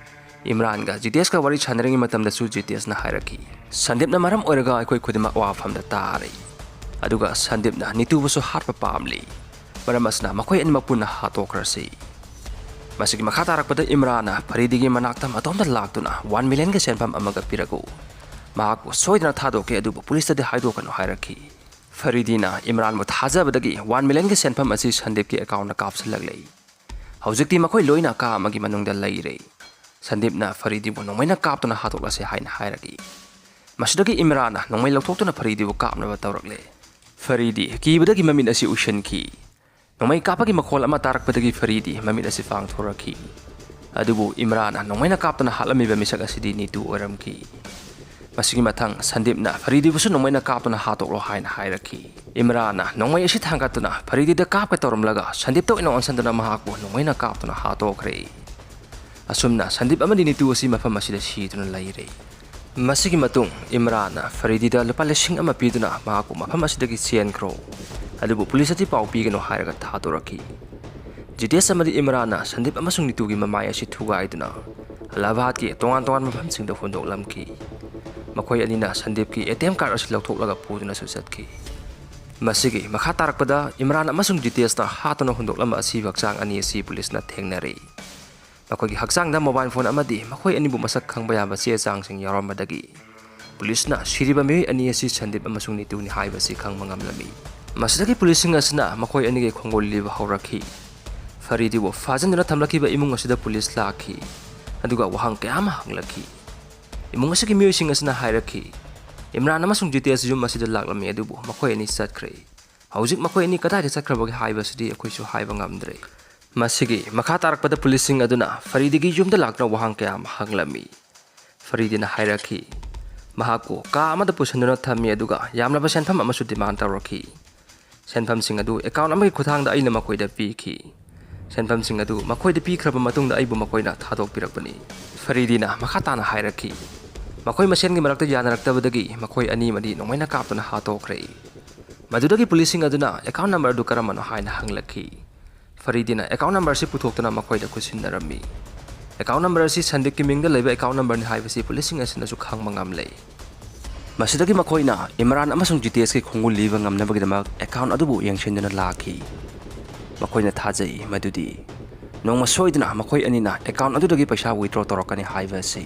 ꯏꯝꯔꯥꯟꯒ ꯖꯤꯇꯦꯁꯀ ꯋꯥꯔꯤ ꯁꯥꯟꯅꯔꯤꯉꯩ ꯃꯇꯝꯗꯁꯨ ꯖꯤꯇꯦꯁꯅ ꯍꯥꯏꯔꯛꯈꯤ, "ꯁꯟꯗꯤꯞꯅ ꯃꯔꯝ ꯑꯣꯏꯔꯒ ꯑꯩꯈꯣꯏ ꯈꯨꯗꯤꯡꯃꯛ ꯑꯋꯥꯐꯝꯗ ꯇꯥꯔꯦ꯫ ꯑꯗꯨꯒ ꯁꯟꯗꯤꯞꯅ ꯅꯤꯇꯨꯕꯨꯁꯨ ꯍꯥꯠꯄ ꯄꯥꯝꯂꯤ꯫ ꯃꯔꯝ ꯑꯁꯤꯅ ꯃꯈꯣꯏ ꯑꯅꯤꯃꯛ ꯄꯨꯟꯅ ꯍꯥꯠꯇꯣꯛꯈ꯭ꯔꯁꯤ"꯫ ꯃꯁꯤꯒꯤ ꯃꯈꯥ ꯇꯥꯔꯛꯄꯗ ꯏꯝꯔꯥꯟꯅ ꯐꯔꯤꯗꯤꯒꯤ ꯃꯅꯥꯛꯇ ꯃꯇꯣꯝꯇ ꯂꯥꯛꯇꯨꯅ ꯋꯥꯟ ꯃꯤꯂꯤꯌꯟꯒꯤ ꯁꯦꯟꯐꯝ ꯑꯃꯒ ꯄꯤꯔꯛꯎ꯫ ꯃꯍꯥꯛꯄꯨ ꯁꯣꯏꯗꯅ ꯊꯥꯗꯣꯛꯀꯦ, ꯑꯗꯨꯕꯨ ꯄꯨꯂꯤꯁꯇꯗꯤ ꯍꯥꯏꯗꯣꯛꯀꯅꯨ ꯍꯥꯏꯔꯛꯈꯤ꯫ ꯐꯔꯤꯗꯤꯅ ꯏꯝꯔꯥꯟꯕꯨ ꯊꯥꯖꯕꯗꯒꯤ ꯋꯥꯟ ꯃꯤꯂꯤꯌꯟꯒꯤ ꯁꯦꯟꯐꯝ ꯑꯁꯤ ꯁꯟꯗꯤꯞꯀꯤ ꯑꯦꯀꯥꯎꯟꯗ ꯀꯥꯞꯁꯤꯜꯂꯛꯂꯦ꯫ ꯍꯧꯖꯤꯛꯇꯤ ꯃꯈꯣꯏ ꯂꯣꯏꯅ ꯀꯥ ꯑꯃꯒꯤ ꯃꯅꯨꯡꯗ ꯂꯩꯔꯦ꯫ ꯁꯟꯗꯤꯞꯅ ꯐꯔꯤꯗꯤꯕꯨ ꯅꯣꯡꯃꯩꯅ ꯀꯥꯞꯇꯨꯅ ꯍꯥꯠꯇꯣꯛꯂꯁꯦ ꯍꯥꯏꯅ ꯍꯥꯏꯔꯛꯏ꯫ ꯃꯁꯤꯗꯒꯤ ꯏꯝꯔꯥꯟꯅ ꯅꯣꯡꯃꯩ ꯂꯧꯊꯣꯛꯇꯨꯅ ꯐꯔꯤꯗꯤꯕꯨ ꯀꯥꯞꯅꯕ ꯇꯧꯔꯛꯂꯦ꯫ ꯐꯔꯤꯗꯤ ꯀꯤꯕꯗꯒꯤ ꯃꯃꯤꯠ ꯑꯁꯤ ꯎꯏꯁꯤꯟꯈꯤ꯫ ꯅꯣꯡꯃꯩ ꯀꯥꯞꯄꯒꯤ ꯃꯈꯣꯜ ꯑꯃ ꯇꯥꯔꯛꯄꯗꯒꯤ ꯐꯔꯤꯗꯤ ꯃꯃꯤꯠ ꯑꯁꯤ ꯄꯥꯡꯊꯣꯔꯛꯈꯤ꯫ ꯑꯗꯨꯕꯨ ꯏꯝꯔꯥꯟꯅ ꯅꯣꯡꯃꯩꯅ ꯀꯥꯞꯇꯨꯅ ꯍꯥꯠꯂꯝꯃꯤꯕ ꯃꯤꯁꯛ ꯑꯁꯤꯗꯤ ꯅꯤꯇꯨ ꯑꯣꯏꯔꯝꯈꯤ꯫ ꯃꯁꯤꯒꯤ ꯃꯊꯪ ꯁꯟꯗꯤꯞꯅ ꯐꯔꯤꯗꯤꯕꯨꯁꯨ ꯅꯣꯡꯃꯩꯅ ꯀꯥꯞꯇꯨꯅ ꯍꯥꯠꯇꯣꯛꯂꯣ ꯍꯥꯏꯅ ꯍꯥꯏꯔꯛꯈꯤ꯫ ꯏꯝꯔꯥꯟꯅ ꯅꯣꯡꯃꯩ ꯑꯁꯤ ꯊꯥꯡꯒꯠꯇꯨꯅ ꯐꯔꯤꯗꯤꯗ ꯀꯥꯞꯀꯦ ꯇꯧꯔꯝꯂꯒ ꯁꯟꯗꯤꯞꯇ ꯑꯣꯏꯅ ꯑꯣꯟꯁꯤꯟꯗꯨꯅ ꯃꯍꯥꯛꯄꯨ ꯅꯣꯡꯃꯩꯅ ꯀꯥꯞꯇꯨꯅ ꯍꯥꯠꯇꯣꯛꯈ꯭ꯔꯦ꯫ ꯑꯁꯨꯝꯅ ꯁꯟꯗꯤꯞ ꯑꯃꯗꯤ ꯅꯤꯇꯨ ꯑꯁꯤ ꯃꯐꯝ ꯑꯁꯤꯗ ꯁꯤꯗꯨꯅ ꯂꯩꯔꯦ꯫ ꯃꯁꯤꯒꯤ ꯃꯇꯨꯡ ꯏꯝꯔꯥꯟꯅ ꯐꯔꯤꯗꯤꯗ ꯂꯨꯄꯥ ꯂꯤꯁꯤꯡ ꯑꯃ ꯄꯤꯗꯨꯅ ꯃꯍꯥꯛꯄꯨ ꯃꯐꯝ ꯑꯁꯤꯗꯒꯤ ꯆꯦꯟꯈ꯭ꯔꯣ, ꯑꯗꯨꯕꯨ ꯄꯨꯂꯤꯁꯇꯗꯤ ꯄꯥꯎ ꯄꯤꯒꯅꯨ ꯍꯥꯏꯔꯒ ꯊꯥꯗꯣꯔꯛꯈꯤ꯫ ꯖꯤꯇꯦꯁ ꯑꯃꯗꯤ ꯏꯝꯔꯥꯟꯅ ꯁꯟꯗꯤꯞ ꯑꯃꯁꯨꯡ ꯅꯤꯇꯨꯒꯤ ꯃꯃꯥꯏ ꯑꯁꯤ ꯊꯨꯒꯥꯏꯗꯨꯅ ꯑꯂꯥꯍꯥꯕꯥꯗꯀꯤ ꯇꯣꯉꯥꯟ ꯇꯣꯉꯥꯟꯕ ꯃꯐꯝꯁꯤꯡꯗ ꯍꯨꯟꯗꯣꯛꯂꯝꯈꯤ꯫ ꯃꯈꯣꯏ ꯑꯅꯤꯅ ꯁꯟꯗꯤꯞꯀꯤ ꯑꯦ ꯇꯤ ꯑꯦꯝ ꯀꯥꯔꯗ ꯑꯁꯤ ꯂꯧꯊꯣꯛꯂꯒ ꯄꯨꯗꯨꯅꯁꯨ ꯆꯠꯈꯤ꯫ ꯃꯁꯤꯒꯤ ꯃꯈꯥ ꯇꯥꯔꯛꯄꯗ ꯏꯝꯔꯥꯟ ꯑꯃꯁꯨꯡ ꯖꯤꯇꯦꯁꯅ ꯍꯥꯠꯇꯨꯅ ꯍꯨꯟꯗꯣꯛꯂꯝꯕ ꯑꯁꯤꯕ ꯍꯛꯆꯥꯡ ꯑꯅꯤ ꯑꯁꯤ ꯄꯨꯂꯤꯁꯅ ꯊꯦꯡꯅꯔꯦ꯫ ꯃꯈꯣꯏꯒꯤ ꯍꯛꯆꯥꯡꯗ ꯃꯣꯕꯥꯏꯜ ꯐꯣꯟ ꯑꯃꯗꯤ ꯃꯈꯣꯏ ꯑꯅꯤꯕꯨ ꯃꯁꯛ ꯈꯪꯕ ꯌꯥꯕ ꯆꯦ ꯆꯥꯡꯁꯤꯡ ꯌꯥꯎꯔꯝꯕꯗꯒꯤ ꯄꯨꯂꯤꯁꯅ ꯁꯤꯔꯤꯕ ꯃꯤꯑꯣꯏ ꯑꯅꯤ ꯑꯁꯤ ꯁꯟꯗꯤꯞ ꯑꯃꯁꯨꯡ ꯅꯤꯇꯨꯅꯤ ꯍꯥꯏꯕꯁꯤ ꯈꯪꯕ ꯉꯝꯂꯝꯃꯤ꯫ ꯃꯁꯤꯗꯒꯤ ꯄꯨꯂꯤꯁꯁꯤꯡ ꯑꯁꯤꯅ ꯃꯈꯣꯏ ꯑꯅꯤꯒꯤ ꯈꯣꯡꯒꯨꯜ ꯂꯤꯕ ꯍꯧꯔꯛꯈꯤ꯫ ꯐꯔꯤꯗꯤꯕꯨ ꯐꯥꯖꯤꯟꯗꯨꯅ ꯊꯝꯂꯛꯈꯤꯕ ꯏꯃꯨꯡ ꯑꯁꯤꯗ ꯄꯨꯂꯤꯁ ꯂꯥꯛꯈꯤ, ꯑꯗꯨꯒ ꯋꯥꯍꯪ ꯀꯌꯥ ꯑꯃ ꯍꯪꯂꯛꯈꯤ꯫ ꯏꯃꯨꯡ ꯑꯁꯤꯒꯤ ꯃꯤꯑꯣꯏꯁꯤꯡ ꯑꯁꯤꯅ ꯍꯥꯏꯔꯛꯈꯤ, ꯏꯝꯔꯥꯟ ꯑꯃꯁꯨꯡ ꯖꯤꯇꯦꯁ ꯌꯨꯝ ꯑꯁꯤꯗ ꯂꯥꯛꯂꯝꯃꯤ, ꯑꯗꯨꯕꯨ ꯃꯈꯣꯏ ꯑꯅꯤ ꯆꯠꯈ꯭ꯔꯦ꯫ ꯍꯧꯖꯤꯛ ꯃꯈꯣꯏ ꯑꯅꯤ ꯀꯗꯥꯏꯗ ꯆꯠꯈ꯭ꯔꯕꯒꯦ ꯍꯥꯏꯕꯁꯤꯗꯤ ꯑꯩꯈꯣꯏꯁꯨ ꯍꯥꯏꯕ ꯉꯝꯗ꯭ꯔꯦ꯫ ꯃꯁꯤꯒꯤ ꯃꯈꯥ ꯇꯥꯔꯛꯄꯗ ꯄꯨꯂꯤꯁꯁꯤꯡ ꯑꯗꯨꯅ ꯐꯔꯤꯗꯤꯒꯤ ꯌꯨꯝꯗ ꯂꯥꯛꯇꯨꯅ ꯋꯥꯍꯪ ꯀꯌꯥ ꯑꯃ ꯍꯪꯂꯝꯃꯤ꯫ ꯐꯔꯤꯗꯤꯅ ꯍꯥꯏꯔꯛꯈꯤ, ꯃꯍꯥꯛꯄꯨ ꯀꯥ ꯑꯃꯗ ꯄꯨꯁꯤꯟꯗꯨꯅ ꯊꯝꯃꯤ, ꯑꯗꯨꯒ ꯌꯥꯝꯂꯕ ꯁꯦꯟꯐꯝ ꯑꯃꯁꯨ ꯗꯤꯃꯥꯟ ꯇꯧꯔꯛꯈꯤ꯫ ꯁꯦꯟꯐꯝꯁꯤꯡ ꯑꯗꯨ ꯑꯦꯀꯥꯎꯟ ꯑꯃꯒꯤ ꯈꯨꯠꯊꯥꯡꯗ ꯑꯩꯅ ꯃꯈꯣꯏꯗ ꯄꯤꯈꯤ꯫ ꯁꯦꯟꯐꯝꯁꯤꯡ ꯑꯗꯨ ꯃꯈꯣꯏꯗ ꯄꯤꯈ꯭ꯔꯕ ꯃꯇꯨꯡꯗ ꯑꯩꯕꯨ ꯃꯈꯣꯏꯅ ꯊꯥꯗꯣꯛꯄꯤꯔꯛꯄꯅꯤ꯫ ꯐꯔꯤꯗꯤꯅ ꯃꯈꯥ ꯇꯥꯅ ꯍꯥꯏꯔꯛꯈꯤ, ꯃꯈꯣꯏ ꯃꯁꯦꯟꯒꯤ ꯃꯔꯛꯇ ꯌꯥꯅꯔꯛꯇꯕꯗꯒꯤ ꯃꯈꯣꯏ ꯑꯅꯤꯃꯗꯤ ꯅꯣꯡꯃꯩꯅ ꯀꯥꯞꯇꯨꯅ ꯍꯥꯠꯇꯣꯛꯈ꯭ꯔꯦ꯫ ꯃꯗꯨꯗꯒꯤ ꯄꯨꯂꯤꯁꯁꯤꯡ ꯑꯗꯨꯅ ꯑꯦꯀꯥꯎꯟ ꯅꯝꯕꯔ ꯑꯗꯨ ꯀꯔꯝꯕꯅꯣ ꯍꯥꯏꯅ ꯍꯪꯂꯛꯈꯤ꯫ ꯐꯔꯤꯗꯤꯅ ꯑꯦꯀꯥꯎꯟ ꯅꯝꯕꯔ ꯑꯁꯤ ꯄꯨꯊꯣꯛꯇꯨꯅ ꯃꯈꯣꯏꯗ ꯈꯨꯠꯁꯤꯟꯅꯔꯝꯃꯤ꯫ ꯑꯦꯀꯥꯎꯟ ꯅꯝꯕꯔ ꯑꯁꯤ ꯁꯟꯗꯤꯞꯀꯤ ꯃꯤꯡꯗ ꯂꯩꯕ ꯑꯦꯀꯥꯎꯟ ꯅꯝꯕꯔꯅꯤ ꯍꯥꯏꯕꯁꯤ ꯄꯨꯂꯤꯁꯁꯤꯡ ꯑꯁꯤꯅꯁꯨ ꯈꯪꯕ ꯉꯝꯂꯦ꯫ ꯃꯁꯤꯗꯒꯤ ꯃꯈꯣꯏꯅ ꯏꯝꯔꯥꯟ ꯑꯃꯁꯨꯡ ꯖꯤꯇꯦꯁꯀꯤ ꯈꯣꯡꯒꯨꯜ ꯂꯤꯕ ꯉꯝꯅꯕꯒꯤꯗꯃꯛ ꯑꯦꯀꯥꯎꯟ ꯑꯗꯨꯕꯨ ꯌꯦꯡꯁꯤꯟꯗꯨꯅ ꯂꯥꯛꯈꯤ꯫ ꯃꯈꯣꯏꯅ ꯊꯥꯖꯩ ꯃꯗꯨꯗꯤ ꯅꯣꯡꯃ ꯁꯣꯏꯗꯅ ꯃꯈꯣꯏ ꯑꯅꯤꯅ ꯑꯦꯀꯥꯎꯟ ꯑꯗꯨꯗꯒꯤ ꯄꯩꯁꯥ ꯋꯤꯗ꯭ꯔꯣ ꯇꯧꯔꯛꯀꯅꯤ ꯍꯥꯏꯕ ꯑꯁꯤ꯫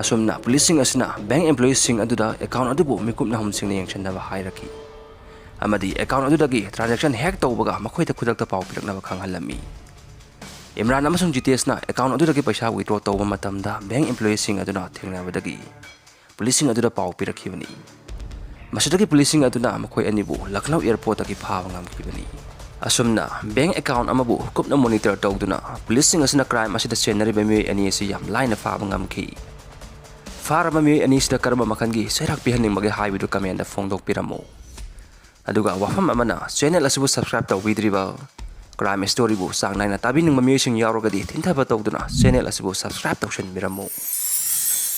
ꯑꯁꯨꯝꯅ ꯄꯨꯂꯤꯁꯁꯤꯡ ꯑꯁꯤꯅ ꯕꯦꯡꯛ ꯑꯦꯝꯄ꯭ꯂꯣꯌꯤꯁꯤꯡ ꯑꯗꯨꯗ ꯑꯦꯀꯥꯎꯟ ꯑꯗꯨꯕꯨ ꯃꯤꯀꯨꯞꯅ ꯍꯨꯝꯁꯤꯡꯅ ꯌꯦꯡꯁꯤꯟꯅꯕ ꯍꯥꯏꯔꯛꯈꯤ ꯑꯃꯗꯤ ꯑꯦꯀꯥꯎꯟ ꯑꯗꯨꯗꯒꯤ ꯇ꯭ꯔꯥꯟꯖꯦꯛꯁꯟ ꯍꯦꯛ ꯇꯧꯕꯒ ꯃꯈꯣꯏꯗ ꯈꯨꯗꯛꯇ ꯄꯥꯎ ꯄꯤꯔꯛꯅꯕ ꯈꯪꯍꯜꯂꯝꯃꯤ꯫ ꯏꯝꯔꯥꯟ ꯑꯃꯁꯨꯡ ꯖꯤꯇꯦꯁꯅ ꯑꯦꯀꯥꯎꯟ ꯑꯗꯨꯗꯒꯤ ꯄꯩꯁꯥ ꯋꯤꯗ꯭ꯔꯣ ꯇꯧꯕ ꯃꯇꯝꯗ ꯕꯦꯡꯛ ꯑꯦꯝꯄ꯭ꯂꯣꯌꯤꯁꯤꯡ ꯑꯗꯨꯅ ꯊꯦꯡꯅꯕꯗꯒꯤ ꯄꯨꯂꯤꯁꯁꯤꯡ ꯑꯗꯨꯗ ꯄꯥꯎ ꯄꯤꯔꯛꯈꯤꯕꯅꯤ꯫ ꯃꯁꯤꯗꯒꯤ ꯄꯨꯂꯤꯁꯁꯤꯡ ꯑꯗꯨꯅ ꯃꯈꯣꯏ ꯑꯅꯤꯕꯨ ꯂꯈꯅꯧ ꯑꯦꯌꯔꯄꯣꯔꯠꯇꯒꯤ ꯐꯥꯕ ꯉꯝꯈꯤꯕꯅꯤ꯫ ꯑꯁꯨꯝꯅ ꯕꯦꯡꯛ ꯑꯦꯀꯥꯎꯟ ꯑꯃꯕꯨ ꯀꯨꯞꯅ ꯃꯣꯅꯤꯇꯔ ꯇꯧꯗꯨꯅ ꯄꯨꯂꯤꯁꯁꯤꯡ ꯑꯁꯤꯅ ꯀ꯭ꯔꯥꯏꯝ ꯑꯁꯤꯗ ꯆꯦꯟꯅꯔꯤꯕ ꯃꯤꯑꯣꯏ ꯑꯅꯤ ꯑꯁꯤ ꯌꯥꯝ ꯂꯥꯏꯅ ꯐꯥꯕ ꯉꯝꯈꯤ꯫ ꯐꯥꯔꯕ ꯃꯤꯑꯣꯏ ꯑꯅꯤꯁꯤꯗ ꯀꯔꯝꯕ ꯃꯈꯜꯒꯤ ꯆꯩꯔꯥꯛ ꯄꯤꯍꯟꯅꯤꯡꯕꯒꯦ ꯍꯥꯏꯕꯗꯨ ꯀꯃꯦꯟꯗ ꯐꯣꯡꯗꯣꯛꯄꯤꯔꯝꯃꯨ꯫ ꯑꯗꯨꯒ ꯋꯥꯐꯝ ꯑꯃꯅ, ꯆꯦꯅꯦꯜ ꯑꯁꯤꯕꯨ ꯁꯕꯁꯀ꯭ꯔꯥꯏꯕ ꯇꯧꯕꯤꯗ꯭ꯔꯤꯕ, ꯀ꯭ꯔꯥꯏꯝ ꯁ꯭ꯇꯣꯔꯤꯕꯨ ꯆꯥꯡ ꯅꯥꯏꯅ ꯇꯥꯕꯤꯅꯤꯡꯕ ꯃꯤꯑꯣꯏꯁꯤꯡ ꯌꯥꯎꯔꯒꯗꯤ ꯊꯤꯟꯊꯕ ꯇꯧꯗꯨꯅ ꯆꯦꯅꯦꯜ ꯑꯁꯤꯕꯨ ꯁꯕꯁꯀ꯭ꯔꯥꯏꯕ ꯇꯧꯁꯤꯟꯕꯤꯔꯝꯃꯨ꯫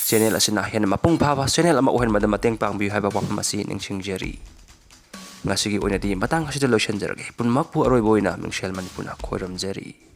ꯆꯦꯅꯦꯜ ꯑꯁꯤꯅ ꯍꯦꯟꯅ ꯃꯄꯨꯡ ꯐꯥꯕ ꯆꯦꯅꯦꯜ ꯑꯃ ꯑꯣꯏꯍꯟꯕꯗ ꯃꯇꯦꯡ ꯄꯥꯡꯕꯤꯌꯨ ꯍꯥꯏꯕ ꯋꯥꯐꯝ ꯑꯁꯤ ꯅꯤꯡꯁꯤꯡꯖꯔꯤ꯫ ꯉꯁꯤꯒꯤ ꯑꯣꯏꯅꯗꯤ ꯃꯇꯥꯡ ꯑꯁꯤꯗ ꯂꯣꯏꯁꯤꯟꯖꯔꯒꯦ꯫ ꯄꯨꯝꯅꯃꯛꯄꯨ ꯑꯔꯣꯏꯕ ꯑꯣꯏꯅ ꯃꯤꯡꯁꯦꯜ ꯃꯅꯤꯄꯨꯔꯅ ꯈꯣꯏꯔꯝꯖꯔꯤ꯫